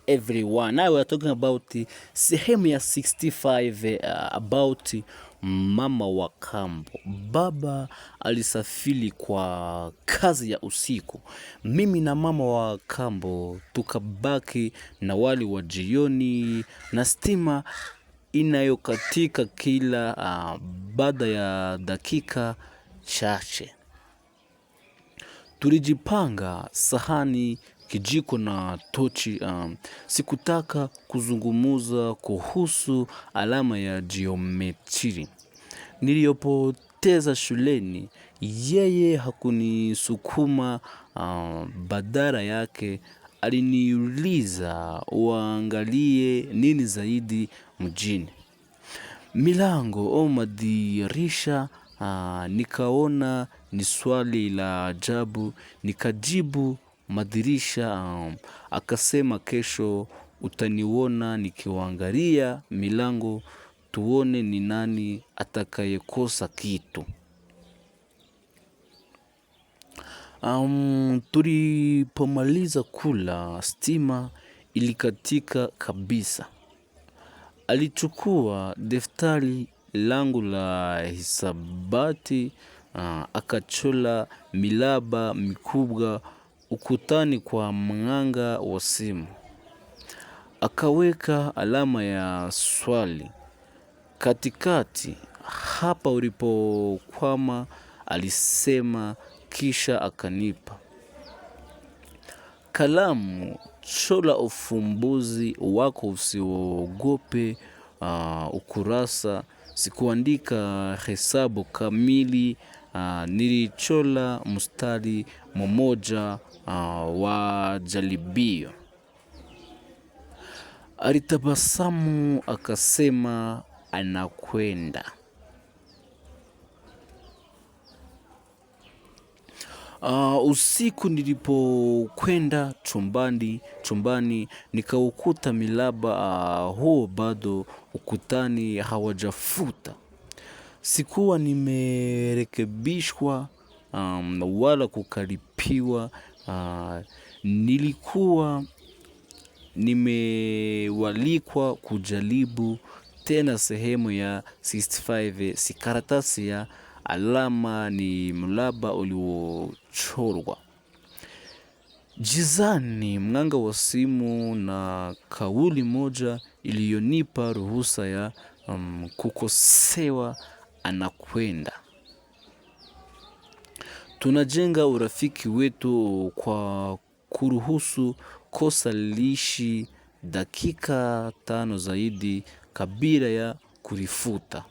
Everyone. Now we are talking about sehemu ya 65, about mama wa kambo. Baba alisafiri kwa kazi ya usiku. Mimi na mama wa kambo tukabaki na wali wa jioni na stima inayokatika kila baada ya dakika chache. Tulijipanga sahani, kijiko na tochi. Sikutaka kuzungumza kuhusu alama ya jiometri niliyopoteza shuleni. Yeye hakunisukuma, badala yake aliniuliza uangalie nini zaidi mjini. Milango au madirisha? Nikaona ni swali la ajabu, nikajibu madirisha. Akasema kesho utaniona nikiwaangalia milango, tuone ni nani atakayekosa kitu. Tulipomaliza kula, stima ilikatika kabisa. Alichukua daftari langu la hisabati, akachora miraba mikubwa ukutani kwa mwanga wa simu. Akaweka alama ya swali katikati. "Hapa ulipokwama," alisema, kisha akanipa kalamu. "Chora ufumbuzi wako, usiogope ukurasa." Sikuandika hesabu kamili, nilichora mstari mmoja wa jaribio. Alitabasamu akasema anakwenda. Usiku nilipokwenda chumbani nikaukuta miraba huo bado ukutani, hawajafuta. Sikuwa nimerekebishwa wala kukaripiwa. Nilikuwa nimealikwa kujaribu tena sehemu ya 65. Si karatasi ya alama, ni mraba uliochorwa. Gizani, mwanga wa simu na kauli moja iliyonipa ruhusa ya kukosewa: anakwenda. Tunajenga urafiki wetu kwa kuruhusu kosa liishi dakika 5 zaidi kabla ya kulifuta.